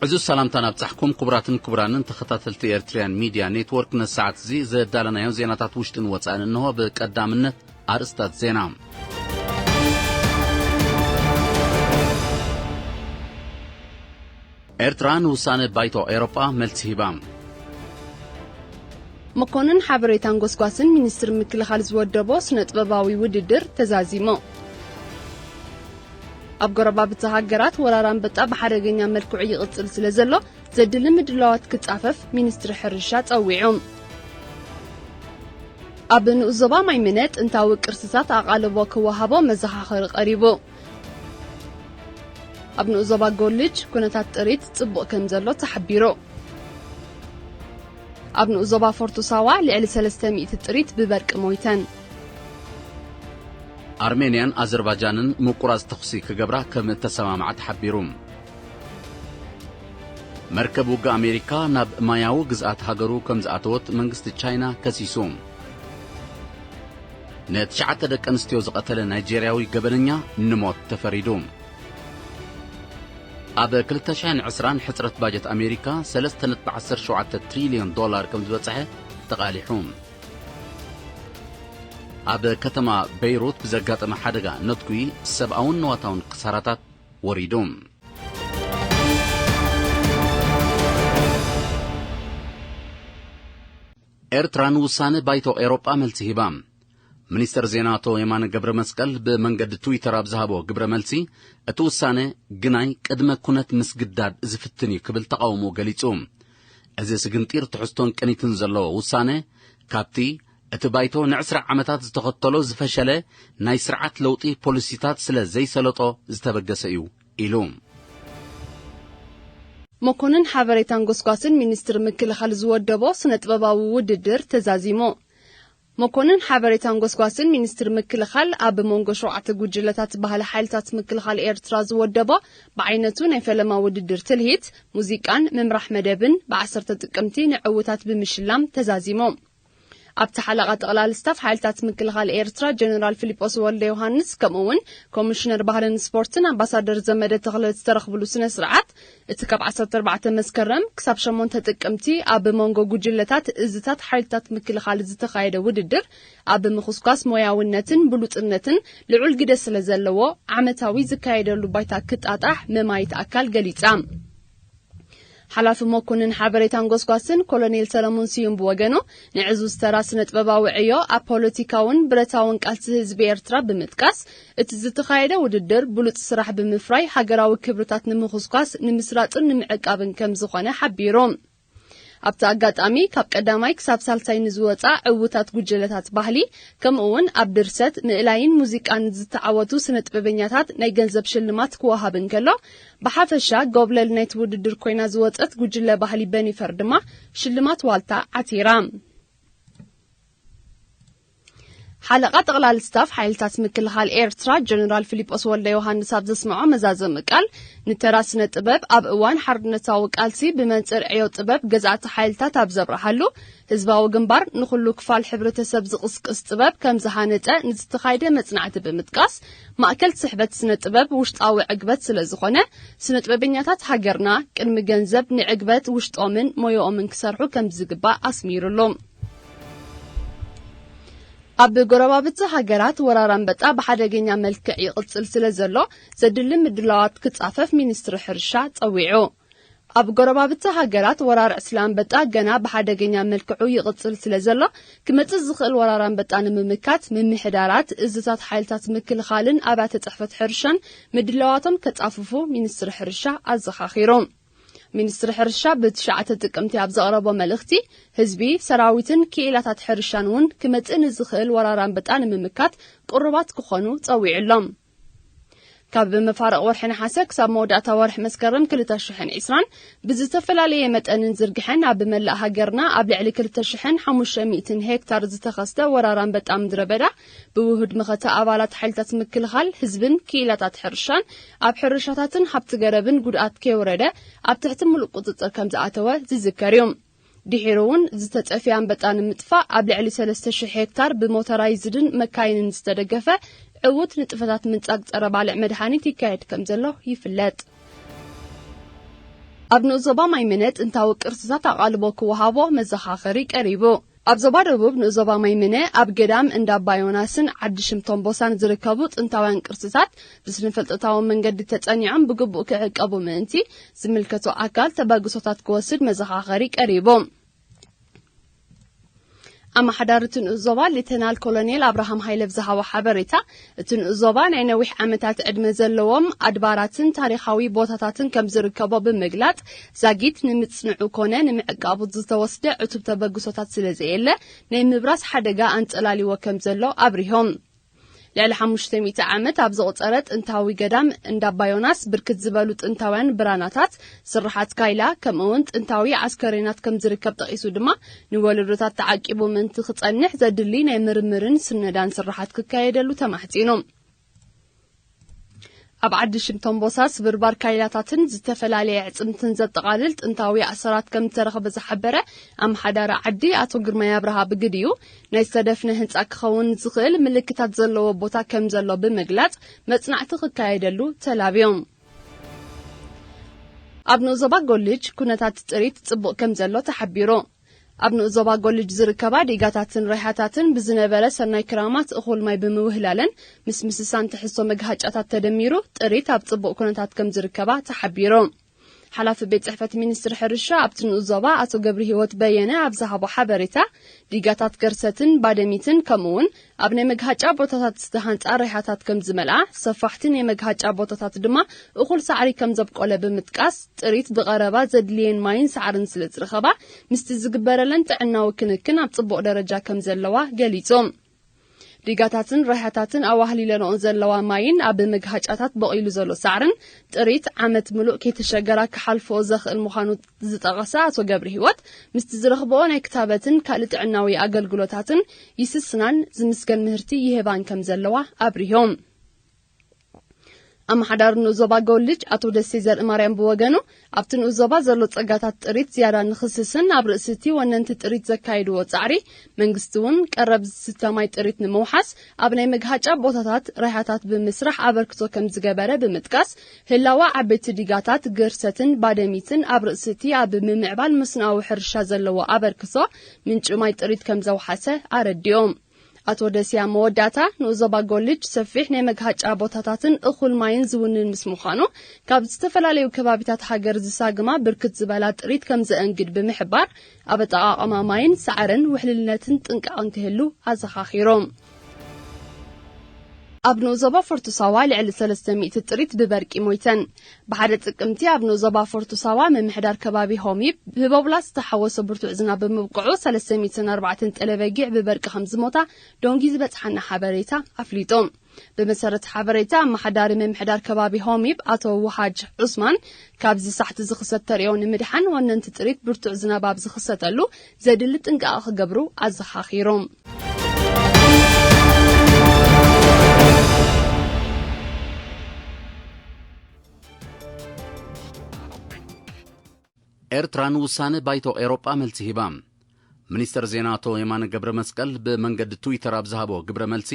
ዕዙዝ ሰላምታን ኣብጻሕኩም ክቡራትን ክቡራንን ተኸታተልቲ ኤርትርያን ሚድያ ኔትወርክ። ነዚ ሰዓት እዚ ዘዳለናዮ ዜናታት ውሽጥን ወጻእን እንሆ። ብቀዳምነት ኣርእስታት ዜና። ኤርትራ ንውሳነ ባይቶ ኤውሮጳ መልሲ ሂባ። መኮንን ሓበሬታን ጎስጓስን ሚኒስትሪ ምክልኻል ዝወደቦ ስነ ጥበባዊ ውድድር ተዛዚሙ። ኣብ ጎረባብቲ ሃገራት ወራር ኣንበጣ ብሓደገኛ መልክዑ ይቕጽል ስለ ዘሎ፣ ዘድሊ ምድላዋት ክጻፈፍ ሚኒስትሪ ሕርሻ ጸዊዑ። ኣብ ንኡስ ዞባ ማይምነ ጥንታዊ ቅርስታት ኣቓልቦ ክወሃቦ መዘኻኸሪ ቀሪቡ። ኣብ ንኡስ ዞባ ጎልጅ ኩነታት ጥሪት ጽቡቕ ከም ዘሎ ተሓቢሩ። ኣብ ንኡስ ዞባ ፎርቶ ሳዋ ልዕሊ ሰለስተ ሚእቲ ጥሪት ብበርቂ ሞይተን። ኣርሜንያን ኣዘርባጃንን ምቁራጽ ተኹሲ ክገብራ ከም እተሰማምዓ ተሓቢሩ። መርከብ ውግእ ኣሜሪካ ናብ ማያዊ ግዝኣት ሃገሩ ከም ዝኣተወት መንግስቲ ቻይና ከሲሱ። ንትሽዓተ ደቂ ኣንስትዮ ዝቐተለ ናይጄርያዊ ገበነኛ ንሞት ተፈሪዱ። ኣብ ክልተ ሽሕን ዕስራን ሕጽረት ባጀት ኣሜሪካ ሰለስተ ነጥቢ ዓሰርተ ሸውዓተ ትሪልዮን ዶላር ከም ዝበጽሐ ተቓሊሑ። ኣብ ከተማ ቤይሩት ብዘጋጠመ ሓደጋ ነትጒ ሰብኣውን ንዋታውን ክሳራታት ወሪዱ። ኤርትራ ንውሳነ ባይቶ ኤውሮጳ መልሲ ሂባ። ሚኒስተር ዜና ኣቶ የማነ ገብረ መስቀል ብመንገዲ ትዊተር ኣብ ዝሃቦ ግብረ መልሲ፣ እቲ ውሳነ ግናይ ቅድመ ኩነት ምስግዳድ ዝፍትን እዩ ክብል ተቓውሞ ገሊጹ። እዚ ስግንጢር ትሕዝቶን ቅኒትን ዘለዎ ውሳነ፣ ካብቲ እቲ ባይቶ ንዕስራ ዓመታት ዝተኸተሎ ዝፈሸለ ናይ ስርዓት ለውጢ ፖሊሲታት ስለ ዘይሰለጦ ዝተበገሰ እዩ ኢሉ። መኮንን ሓበሬታን ጎስጓስን ሚኒስትሪ ምክልኻል ዝወደቦ ስነ ጥበባዊ ውድድር ተዛዚሙ። መኮንን ሓበሬታን ጎስጓስን ሚኒስትሪ ምክልኻል ኣብ መንጎ ሸውዓተ ጉጅለታት ባህሊ ሓይልታት ምክልኻል ኤርትራ ዝወደቦ ብዓይነቱ ናይ ፈለማ ውድድር ትልሂት፣ ሙዚቃን ምምራሕ መደብን ብ ዓሰርተ ጥቅምቲ ንዕውታት ብምሽላም ተዛዚሙ። ኣብቲ ሓለቓ ጠቕላሊ ስታፍ ሓይልታት ምክልኻል ኤርትራ ጀነራል ፊሊጶስ ወልደ ዮሃንስ፣ ከምኡ እውን ኮሚሽነር ባህልን ስፖርትን ኣምባሳደር ዘመደ ተኽለ ዝተረኽብሉ ስነ ስርዓት፣ እቲ ካብ ዓሰርተ ኣርባዕተ መስከረም ክሳብ ሸሞንተ ጥቅምቲ ኣብ መንጎ ጉጅለታት እዝታት ሓይልታት ምክልኻል ዝተኻየደ ውድድር፣ ኣብ ምኹስኳስ ሞያውነትን ብሉጽነትን ልዑል ግደ ስለ ዘለዎ፣ ዓመታዊ ዝካየደሉ ባይታ ክጣጣሕ መማይት ኣካል ገሊጻ። ሓላፊ መኮንን ሓበሬታን ጎስጓስን ኮሎኔል ሰለሞን ስዩም ብወገኑ፣ ንዕዙዝ ተራ ስነ ጥበባዊ ዕዮ ኣብ ፖለቲካውን ብረታውን ቃልሲ ህዝቢ ኤርትራ ብምጥቃስ፣ እቲ ዝተኻየደ ውድድር ብሉጽ ስራሕ ብምፍራይ ሃገራዊ ክብርታት ንምኹስኳስ፣ ንምስራጽን ንምዕቃብን ከም ዝኾነ ሓቢሩ። ኣብቲ ኣጋጣሚ፣ ካብ ቀዳማይ ክሳብ ሳልሳይ ንዝወጻ ዕዉታት ጉጅለታት ባህሊ፣ ከምኡ እውን ኣብ ድርሰት፣ ምእላይን ሙዚቃን ዝተዓወቱ ስነ ጥበበኛታት ናይ ገንዘብ ሽልማት ክወሃብ እንከሎ፣ ብሓፈሻ ጎብለል ናይቲ ውድድር ኮይና ዝወጸት ጉጅለ ባህሊ በኒፈር ድማ ሽልማት ዋልታ ዓቲራ። ሓለቓ ጠቕላሊ ስታፍ ሓይልታት ምክልኻል ኤርትራ ጀነራል ፊሊጶስ ወልደ ዮሃንስ ኣብ ዘስምዖ መዛዘሚ ቃል፣ ንተራ ስነ ጥበብ ኣብ እዋን ሓርነታዊ ቃልሲ ብመንጽር ዕዮ ጥበብ ገዛእቲ ሓይልታት ኣብ ዘብርሃሉ፣ ህዝባዊ ግንባር ንኹሉ ክፋል ሕብረተሰብ ዝቕስቅስ ጥበብ ከም ዝሃነጸ ንዝተኻየደ መጽናዕቲ ብምጥቃስ፣ ማእከል ስሕበት ስነ ጥበብ ውሽጣዊ ዕግበት ስለ ዝኾነ፣ ስነ ጥበበኛታት ሃገርና ቅድሚ ገንዘብ ንዕግበት ውሽጦምን ሞያኦምን ክሰርሑ ከም ዝግባእ ኣስሚሩሉ። ኣብ ጎረባብቲ ሃገራት ወራር ኣንበጣ ብሓደገኛ መልክዕ ይቕጽል ስለ ዘሎ፣ ዘድሊ ምድላዋት ክጻፈፍ ሚኒስትሪ ሕርሻ ጸዊዑ። ኣብ ጎረባብቲ ሃገራት ወራር ዕስለ ኣንበጣ ገና ብሓደገኛ መልክዑ ይቕጽል ስለ ዘሎ፣ ክመጽእ ዝኽእል ወራር ኣንበጣ ንምምካት፣ ምምሕዳራት፣ እዝታት ሓይልታት ምክልኻልን ኣብያተ ጽሕፈት ሕርሻን ምድላዋቶም ከጻፍፉ ሚኒስትሪ ሕርሻ ኣዘኻኺሩ። ሚኒስትሪ ሕርሻ ብትሽዓተ ጥቅምቲ ኣብ ዘቕረቦ መልእኽቲ፣ ህዝቢ፣ ሰራዊትን ክኢላታት ሕርሻን እውን ክመጽእ ንዝኽእል ወራር ኣንበጣ ንምምካት ቅሩባት ክኾኑ ጸዊዑሎም። ካብ መፋርቕ ወርሒ ነሓሰ ክሳብ መወዳእታ ወርሒ መስከረም ክልተ ሽሕን ዕስራን ብዝተፈላለየ መጠንን ዝርግሐን ኣብ መላእ ሃገርና ኣብ ልዕሊ ክልተ ሽሕን ሓሙሽተ ሚእትን ሄክታር ዝተኸስተ ወራር ኣንበጣ ምድረ በዳ ብውሁድ መኸተ ኣባላት ሓይልታት ምክልኻል ህዝብን ክኢላታት ሕርሻን ኣብ ሕርሻታትን ሃብቲ ገረብን ጉድኣት ከየውረደ ኣብ ትሕቲ ምሉእ ቁጽጽር ከም ዝኣተወ ዝዝከር እዩ። ድሒሩ እውን ዝተጠፍየ ኣንበጣ ንምጥፋእ ኣብ ልዕሊ ሰለስተ ሽሕ ሄክታር ብሞተራይዝድን መካይንን ዝተደገፈ ዕዉት ንጥፈታት ምንጻግ ጸረ ባልዕ መድሃኒት ይካየድ ከም ዘሎ ይፍለጥ። ኣብ ንኡስ ዞባ ማይምነ ጥንታዊ ቅርስታት ኣቓልቦ ክወሃቦ መዘኻኸሪ ቀሪቡ። ኣብ ዞባ ደቡብ ንኡስ ዞባ ማይምነ ኣብ ገዳም እንዳ ኣባ ዮናስን ዓዲ ሽምቶምቦሳን ዝርከቡ ጥንታውያን ቅርስታት ብስነ-ፍልጠታዊ መንገዲ ተጸኒዖም ብግቡእ ክዕቀቡ ምእንቲ ዝምልከቶ ኣካል ተበግሶታት ክወስድ መዘኻኸሪ ቀሪቡ። ኣመሓዳሪ እቲ ንኡስ ዞባ ሌተናል ኮሎኔል ኣብርሃም ሃይለ ብዝሃቦ ሓበሬታ፣ እቲ ንኡስ ዞባ ናይ ነዊሕ ዓመታት ዕድመ ዘለዎም ኣድባራትን ታሪኻዊ ቦታታትን ከም ዝርከቦ ብምግላጽ፣ ዛጊት ንምጽንዑ ኮነ ንምዕቃቡ ዝተወስደ ዕቱብ ተበግሶታት ስለ ዘየለ፣ ናይ ምብራስ ሓደጋ ኣንጸላሊዎ ከም ዘሎ ኣብሪሆም። ልዕሊ ሓሙሽተ ሚእቲ ዓመት ኣብ ዘቑጸረ ጥንታዊ ገዳም እንዳ ኣባ ዮናስ ብርክት ዝበሉ ጥንታውያን ብራናታት፣ ስርሓት ካይላ፣ ከምኡ'ውን ጥንታዊ ኣስከሬናት ከም ዝርከብ ጠቒሱ ድማ፣ ንወለዶታት ተዓቂቡ ምእንቲ ክጸንሕ ዘድሊ ናይ ምርምርን ስነዳን ስርሓት ክካየደሉ ተማሕጺኑ። ኣብ ዓዲ ሽምቶምቦሳ ስብርባር ካይላታትን ዝተፈላለየ ኣዕጽምትን ዘጠቓልል ጥንታዊ ኣሰራት ከም ዝተረኽበ ዝሓበረ ኣመሓዳሪ ዓዲ ኣቶ ግርማይ ኣብርሃ ብግዲኡ፣ ናይ ዝተደፍነ ህንጻ ክኸውን ዝኽእል ምልክታት ዘለዎ ቦታ ከም ዘሎ ብምግላጽ፣ መጽናዕቲ ክካየደሉ ተላብዮም። ኣብ ንኡስ ዞባ ጎልጅ ኩነታት ጥሪት ጽቡቕ ከም ዘሎ ተሓቢሩ። ኣብ ንኡስ ዞባ ጎልጅ ዝርከባ ዲጋታትን ረይሓታትን ብዝነበረ ሰናይ ክራማት እኹል ማይ ብምውህላለን ምስ ምስሳን ትሕዝቶ መግሃጫታት ተደሚሩ ጥሪት ኣብ ጽቡቕ ኩነታት ከም ዝርከባ ተሓቢሩ። ሓላፊ ቤት ጽሕፈት ሚኒስትሪ ሕርሻ ኣብቲ ንኡስ ዞባ ኣቶ ገብረ ህይወት በየነ ኣብ ዝሃቦ ሓበሬታ፣ ዲጋታት ገርሰትን ባደሚትን ከምኡ'ውን ኣብ ናይ መግሃጫ ቦታታት ዝተሃንጻ ረይሓታት ከም ዝመልኣ፣ ሰፋሕቲ ናይ መግሃጫ ቦታታት ድማ እኹል ሳዕሪ ከም ዘብቆለ ብምጥቃስ፣ ጥሪት ብቐረባ ዘድልየን ማይን ሳዕርን ስለ ዝረኸባ፣ ምስቲ ዝግበረለን ጥዕናዊ ክንክን ኣብ ጽቡቕ ደረጃ ከም ዘለዋ ገሊጹ። ዲጋታትን ረይሓታትን ኣዋህሊለንኦ ዘለዋ ማይን ኣብ መግሃጫታት በቒሉ ዘሎ ሳዕርን ጥሪት ዓመት ምሉእ ከይተሸገራ ክሓልፍኦ ዘኽእል ምዃኑ ዝጠቐሰ ኣቶ ገብረ ህይወት፣ ምስቲ ዝረኽብኦ ናይ ክታበትን ካልእ ጥዕናዊ ኣገልግሎታትን ይስስናን ዝምስገን ምህርቲ ይህባን ከም ዘለዋ ኣብሪሆም። ኣመሓዳሪ ንኡስ ዞባ ጎልጅ ኣቶ ደሴ ዘርእማርያም ብወገኑ፣ ኣብቲ ንኡስ ዞባ ዘሎ ጸጋታት ጥሪት ዝያዳ ንኽስስን ኣብ ርእሲ እቲ ወነንቲ ጥሪት ዘካይድዎ ጻዕሪ፣ መንግስቲ እውን ቀረብ ዝስተ ማይ ጥሪት ንምውሓስ ኣብ ናይ መግሃጫ ቦታታት ረይሓታት ብምስራሕ ኣበርክቶ ከም ዝገበረ ብምጥቃስ፣ ህላወ ዓበይቲ ዲጋታት፣ ግርሰትን ባደሚትን ኣብ ርእሲ እቲ ኣብ ምምዕባል መስኖኣዊ ሕርሻ ዘለዎ ኣበርክቶ ምንጪ ማይ ጥሪት ከም ዘውሓሰ ኣረዲኦም። ኣቶ ደስያ መወዳእታ፣ ንኡስ ዞባ ጎልጅ ሰፊሕ ናይ መግሃጫ ቦታታትን እኹል ማይን ዝውንን ምስ ምዃኑ፣ ካብ ዝተፈላለዩ ከባቢታት ሃገር ዝሳግማ ብርክት ዝበላ ጥሪት ከም ዘእንግድ ብምሕባር፣ ኣብ ኣጠቓቕማ ማይን ሳዕርን ውሕልልነትን ጥንቃቕን ክህሉ ኣዘኻኺሮም። ኣብ ንኡስ ዞባ ፎርቶ ሳዋ ልዕሊ ሰለስተ ሚእቲ ጥሪት ብበርቂ ሞይተን። ብሓደ ጥቅምቲ ኣብ ንኡስ ዞባ ፎርቶ ሳዋ ምምሕዳር ከባቢ ሆሚብ ብቦብላ ዝተሓወሰ ብርቱዕ ዝናብ ብምብቅዑ ሰለስተ ሚእትን ኣርባዕተን ጠለበጊዕ ብበርቂ ከም ዝሞታ ዶንጊ ዝበጽሓና ሓበሬታ ኣፍሊጡ። ብመሰረት ሓበሬታ ኣመሓዳሪ ምምሕዳር ከባቢ ሆሚብ ኣቶ ውሃጅ ዑስማን፣ ካብዚ ሳሕቲ ዝኽሰት ተርእዮ ንምድሓን ወነንቲ ጥሪት ብርቱዕ ዝናብ ኣብ ዝኽሰተሉ ዘድሊ ጥንቃቐ ክገብሩ ኣዘኻኺሮም። ኤርትራ ንውሳነ ባይቶ ኤውሮጳ መልሲ ሂባ። ሚኒስተር ዜና ኣቶ የማነ ገብረ መስቀል ብመንገዲ ትዊተር ኣብ ዝሃቦ ግብረ መልሲ፣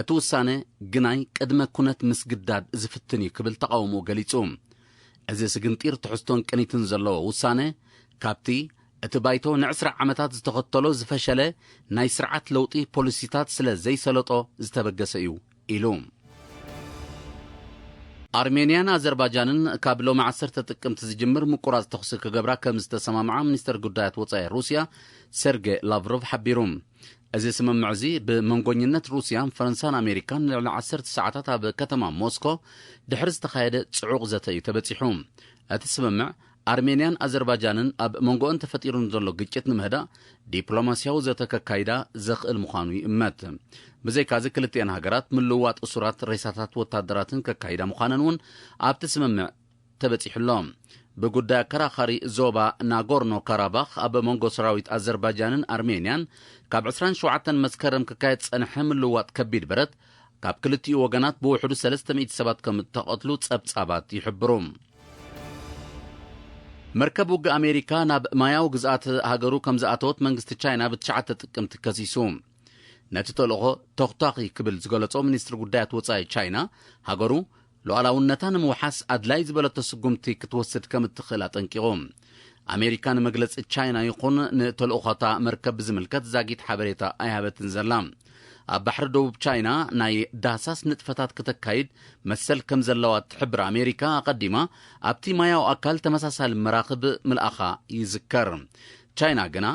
እቲ ውሳነ ግናይ ቅድመ ኩነት ምስግዳድ ዝፍትን እዩ ክብል ተቓውሞኡ ገሊጹ። እዚ ስግንጢር ትሕዝቶን ቅኒትን ዘለዎ ውሳነ፣ ካብቲ እቲ ባይቶ ንዕስራ ዓመታት ዝተኸተሎ ዝፈሸለ ናይ ስርዓት ለውጢ ፖሊሲታት ስለ ዘይሰለጦ ዝተበገሰ እዩ ኢሉ። ኣርሜንያን ኣዘርባጃንን ካብ ሎሚ ዓሰርተ ጥቅምቲ ዝጅምር ምቁራጽ ተኹሲ ክገብራ ከም ዝተሰማምዓ ሚኒስተር ጉዳያት ወጻኢ ሩስያ ሰርጌ ላቭሮቭ ሓቢሩ። እዚ ስምምዕ እዚ ብመንጎኝነት ሩስያን ፈረንሳን ኣሜሪካን ንልዕሊ ዓሰርተ ሰዓታት ኣብ ከተማ ሞስኮ ድሕሪ ዝተኻየደ ጽዑቕ ዘተ እዩ ተበጺሑ። እቲ ስምምዕ ኣርሜንያን ኣዘርባጃንን ኣብ መንጎኦን ተፈጢሩ ንዘሎ ግጭት ንምህዳእ ዲፕሎማስያዊ ዘተ ከካይዳ ዘኽእል ምዃኑ ይእመት። ብዘይካዚ ክልቲኤን ሃገራት ምልውዋጥ እሱራት ሬሳታት ወታደራትን ከካይዳ ምዃነን እውን ኣብቲ ስምምዕ ተበጺሑ ኣሎ። ብጉዳይ ኣከራኻሪ ዞባ ናጎርኖ ካራባኽ ኣብ መንጎ ሰራዊት ኣዘርባጃንን ኣርሜንያን ካብ ዕስራን ሸውዓተን መስከረም ክካየድ ዝጸንሐ ምልውዋጥ ከቢድ ብረት ካብ ክልቲኡ ወገናት ብውሕዱ ሰለስተ ሚእቲ ሰባት ከም እተቐትሉ ጸብጻባት ይሕብሩ። መርከብ ውግእ ኣሜሪካ ናብ ማያዊ ግዝኣት ሃገሩ ከም ዝኣተወት መንግስቲ ቻይና ብትሽዓተ ጥቅምቲ ከሲሱ። ነቲ ተልእኾ ተኹታኺ ክብል ዝገለጾ ሚኒስትሪ ጉዳያት ወጻኢ ቻይና፣ ሃገሩ ሉዓላውነታ ንምውሓስ ኣድላይ ዝበለቶ ስጉምቲ ክትወስድ ከም እትኽእል ኣጠንቂቑ። ኣሜሪካ ንመግለጺ ቻይና ይኹን ንተልእኾታ መርከብ ብዝምልከት ዛጊት ሓበሬታ ኣይሃበትን ዘላ። ኣብ ባሕሪ ደቡብ ቻይና ናይ ዳህሳስ ንጥፈታት ክተካይድ መሰል ከም ዘለዋ እትሕብር ኣሜሪካ፣ ኣቐዲማ ኣብቲ ማያዊ ኣካል ተመሳሳሊ መራኽብ ምልኣኻ ይዝከር። ቻይና ግና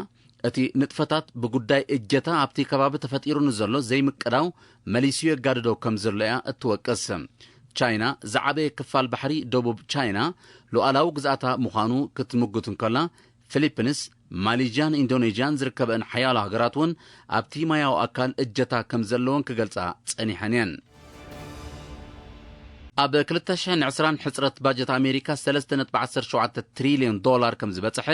እቲ ንጥፈታት ብጉዳይ እጀታ ኣብቲ ከባቢ ተፈጢሩ ንዘሎ ዘይምቅዳው መሊሱ የጋድዶ ከም ዘሎ እያ እትወቅስ። ቻይና ዝዓበየ ክፋል ባሕሪ ደቡብ ቻይና ሉዓላዊ ግዝኣታ ምዃኑ ክትምጉት እንከላ፣ ፊሊፒንስ፣ ማሌዥያን ኢንዶኔዥያን ዝርከበአን ሓያሎ ሃገራት እውን ኣብቲ ማያዊ ኣካል እጀታ ከም ዘለወን ክገልጻ ጸኒሐን እየን። ኣብ ክልተ ሽሕን ዕስራን ሕጽረት ባጀት ኣሜሪካ ሰለስተ ነጥቢ ዓሰርተ ሸውዓተ ትሪልዮን ዶላር ከም ዝበጽሐ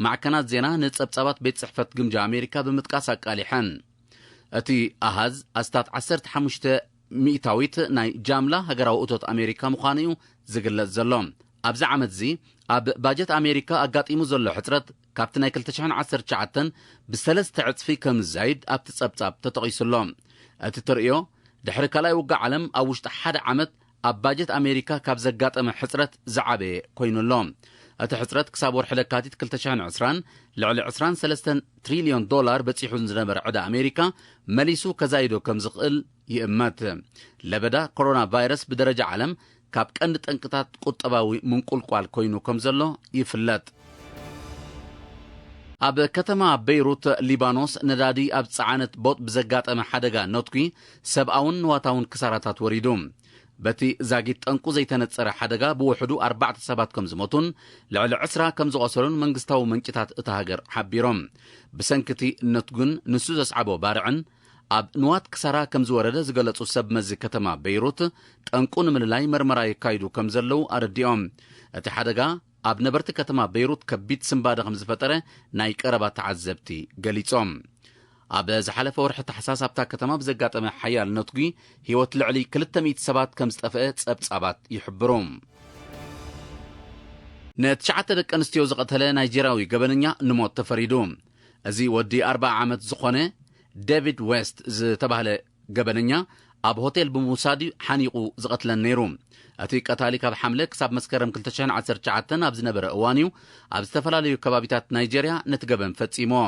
ማዕከናት ዜና ንጸብጻባት ቤት ጽሕፈት ግምጃ ኣሜሪካ ብምጥቃስ ኣቃሊሐን። እቲ ኣሃዝ ኣስታት ዓሰርተ ሓሙሽተ ሚእታዊት ናይ ጃምላ ሃገራዊ እቶት ኣሜሪካ ምዃኑ እዩ ዝግለጽ ዘሎ። ኣብዚ ዓመት እዚ ኣብ ባጀት ኣሜሪካ ኣጋጢሙ ዘሎ ሕጽረት ካብቲ ናይ ክልተ ሽሕን ዓሰርተ ትሽዓተን ብሰለስተ ዕጽፊ ከም ዝዛይድ ኣብቲ ጸብጻብ ተጠቒሱ ኣሎ። እቲ ተርእዮ ድሕሪ ካልኣይ ውግእ ዓለም ኣብ ውሽጢ ሓደ ዓመት ኣብ ባጀት ኣሜሪካ ካብ ዘጋጠመ ሕጽረት ዝዓበየ ኮይኑ ኣሎ። እቲ ሕጽረት ክሳብ ወርሒ ለካቲት ክልተ ሽሕን ዕስራን ልዕሊ ዕስራን ሰለስተን ትሪልዮን ዶላር በጺሑ ዝነበረ ዕዳ ኣሜሪካ መሊሱ ከዛይዶ ከም ዝኽእል ይእመት። ለበዳ ኮሮና ቫይረስ ብደረጃ ዓለም ካብ ቀንዲ ጠንቅታት ቁጠባዊ ምንቁልቋል ኮይኑ ከም ዘሎ ይፍለጥ። ኣብ ከተማ ቤይሩት ሊባኖስ ነዳዲ ኣብ ጸዓነት ቦጥ ብዘጋጠመ ሓደጋ ነትጒ ሰብኣውን ንዋታውን ክሳራታት ወሪዱ። በቲ ዛጊት ጠንቁ ዘይተነጸረ ሓደጋ ብውሕዱ ኣርባዕተ ሰባት ከም ዝሞቱን ልዕሊ ዕስራ ከም ዝቖሰሉን መንግስታዊ ምንጭታት እታ ሃገር ሓቢሮም። ብሰንኪ እቲ ነትጉን ንሱ ዘስዓቦ ባርዕን ኣብ ንዋት ክሳራ ከም ዝወረደ ዝገለጹ ሰብ መዚ ከተማ ቤይሩት፣ ጠንቁ ንምልላይ መርመራ የካይዱ ከም ዘለዉ ኣረዲኦም። እቲ ሓደጋ ኣብ ነበርቲ ከተማ ቤይሩት ከቢድ ስንባደ ከም ዝፈጠረ ናይ ቀረባ ተዓዘብቲ ገሊጾም። ኣብ ዝሓለፈ ወርሒ ታሕሳስ ኣብታ ከተማ ብዘጋጠመ ሓያል ነትጒ ህይወት ልዕሊ ክልተ ሚእቲ ሰባት ከም ዝጠፍአ ጸብጻባት ይሕብሩ። ንትሽዓተ ደቂ ኣንስትዮ ዝቐተለ ናይጀርያዊ ገበነኛ ንሞት ተፈሪዱ። እዚ ወዲ ኣርብዓ ዓመት ዝኾነ ዴቪድ ዌስት ዝተባህለ ገበነኛ ኣብ ሆቴል ብምውሳድ እዩ ሓኒቑ ዝቐትለን ነይሩ። እቲ ቀታሊ ካብ ሓምለ ክሳብ መስከረም ክልተ ሽሕን ዓሰርተ ትሽዓተን ኣብ ዝነበረ እዋን እዩ ኣብ ዝተፈላለዩ ከባቢታት ናይጀርያ ነቲ ገበን ፈጺምዎ።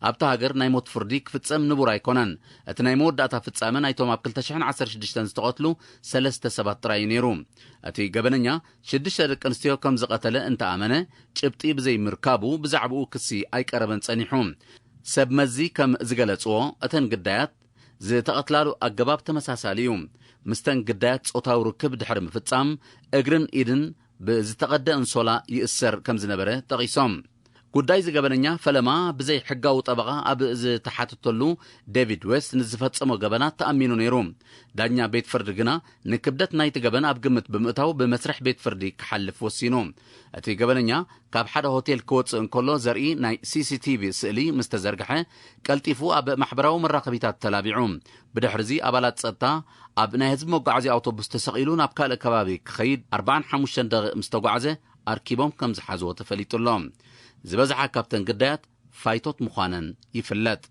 ኣብታ ሃገር ናይ ሞት ፍርዲ ክፍጸም ንቡር ኣይኮነን። እቲ ናይ መወዳእታ ፍጻመ ናይቶም ኣብ ክልተ ሽሕን ዓሰርተ ሽዱሽተን ዝተቐትሉ ሰለስተ ሰባት ጥራይ እዩ ነይሩ። እቲ ገበነኛ ሽዱሽተ ደቂ ኣንስትዮ ከም ዝቐተለ እንተኣመነ፣ ጭብጢ ብዘይምርካቡ ብዛዕባኡ ክሲ ኣይቀረበን ጸኒሑ። ሰብ መዚ ከም ዝገለጽዎ፣ እተን ግዳያት ዝተቐትላሉ ኣገባብ ተመሳሳሊ እዩ። ምስተን ግዳያት ጾታዊ ርክብ ድሕሪ ምፍጻም፣ እግርን ኢድን ብዝተቐደ እንሶላ ይእሰር ከም ዝነበረ ጠቒሶም። ጉዳይ ዝገበነኛ ፈለማ ብዘይ ሕጋዊ ጠበቓ ኣብ ዝተሓተተሉ፣ ዴቪድ ዌስት ንዝፈጸሞ ገበናት ተኣሚኑ ነይሩ። ዳኛ ቤት ፍርዲ ግና ንክብደት ናይቲ ገበን ኣብ ግምት ብምእታው ብመስርሕ ቤት ፍርዲ ክሓልፍ ወሲኑ። እቲ ገበነኛ ካብ ሓደ ሆቴል ክወጽእ እንከሎ ዘርኢ ናይ ሲ ሲ ቲ ቪ ስእሊ ምስ ተዘርግሐ፣ ቀልጢፉ ኣብ ማሕበራዊ መራኸቢታት ተላቢዑ። ብድሕሪዚ ኣባላት ጸጥታ ኣብ ናይ ህዝቢ መጓዓዝያ ኣውቶቡስ ተሰቒሉ ናብ ካልእ ከባቢ ክኸይድ ኣርባዓን ሓሙሽተን ደቂቕ ምስ ተጓዕዘ ኣርኪቦም ከም ዝሓዝዎ ተፈሊጡ ኣሎ። ዝበዝሓ ካብተን ግዳያት ፋይቶት ምዃነን ይፍለጥ።